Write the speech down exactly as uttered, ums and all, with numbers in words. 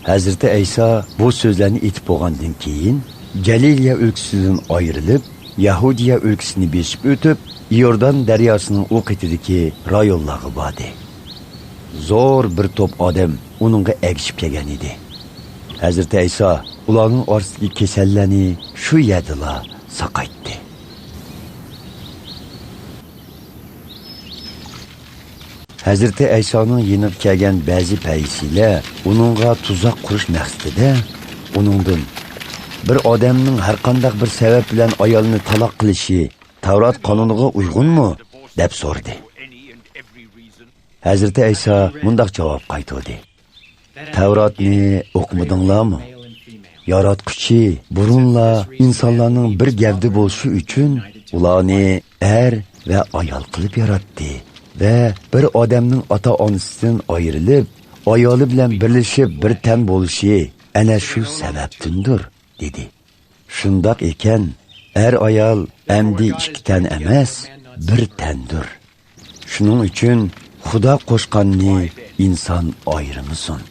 ھەزرىتى ئەيسا بۇ سۆزلەرنى ئېيتىپ بولغاندىن كېيىن، جەلىلىيە ئۆلكىسىدىن ئايرىلىپ، يەھۇدىيە ئۆلكىسىنى بېسىپ ئۆتۈپ، ئىيوردان دەرياسىنىڭ ئۇ قېتىدىكى رايونلارغا باردى. زور بىر توپ ئادەم ئۇنىڭغا ئەگىشىپ كەلگەن ئىدى. ھەزرىتى ئەيسا ئۇلارنىڭ ئارىسىدىكى كېسەللەرنى شۇ يەردىلا ساقايتتى. ھەزرىتى ئەيسانىڭ يېنىغا كەلگەن بەزى پەرىسىيلەر ئۇنىڭغا تۇزاق قۇرۇش مەقسىتىدە ئۇنىڭدىن، «بىر ئادەمنىڭ ھەرقانداق بىر سەۋەب بىلەن ئايالىنى تالاق قىلىشى تەۋرات قانۇنىغا ئۇيغۇنمۇ؟» دەپ سورىدى. ھەزرىتى ئەيسا مۇنداق جاۋاب قايتۇردى: «تەۋراتنى ئوقۇمىدىڭلارمۇ؟ ياراتقۇچى بۇرۇنلا ئىنسانلارنىڭ بىر گەۋدە بولۇشى ئۈچۈن ئۇلارنى ئەر ۋە ئايال قىلىپ ياراتتى ۋە بىر ئادەمنىڭ ئاتا-ئانىسىدىن ئايرىلىپ، ئايالى بىلەن بىرلىشىپ بىر تەن بولۇشى ئەنە شۇ سەۋەبتىندۇر» دېدى. «شۇنداق ئىكەن، ئەر-ئايال ئەمدى ئىككى تەن ئەمەس، بىر تەندۇر. شۇنىڭ ئۈچۈن خۇدا قوشقاننى ئىنسان ئايرىمىسۇن.»